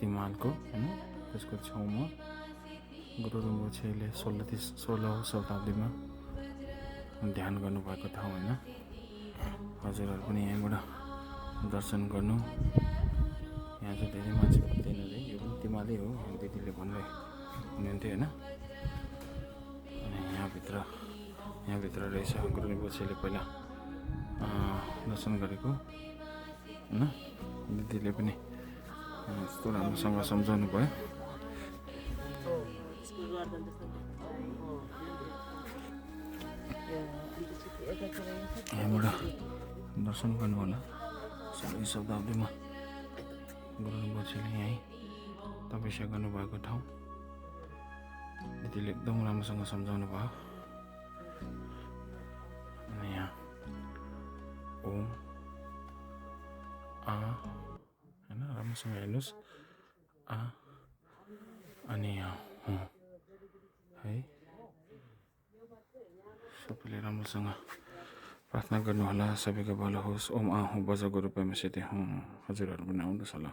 तिमालको होइन त्यसको छेउमा गुरु रिम्पोछेले 16औं शताब्दीमा ध्यान गर्नुभएको ठाउँ होइन। हजुरहरू पनि यहीँबाट दर्शन गर्नु। यहाँ चाहिँ धेरै मान्छे पुग्दैन रे, यो पनि तिमालै हो दिदीले भन्दै हुनुहुन्थ्यो होइन। अनि यहाँभित्र रहेछ गुरु रिम्पोछेले पहिला दर्शन गरेको होइन। दिदीले पनि यस्तो राम्रोसँग सम्झाउनु भयो। यहाँबाट दर्शन गर्नु होला। 16औं शताब्दीमा गुरु रिम्पोछेले यहीँ तपस्या गर्नुभएको ठाउँ। दिदीले एकदम राम्रोसँग सम्झाउनु भयो। अनि यहाँ ओम आ होइन, राम्रोसँग हेर्नुहोस् आ अनि यहाँ हुँ है। सबैले राम्रोसँग प्रार्थना गर्नुहोला, सबैको भलो होस्। ओम आ हुँ बज गुरु परमेश्वर हुँ। हजुरहरू पनि आउनुहोस् होला।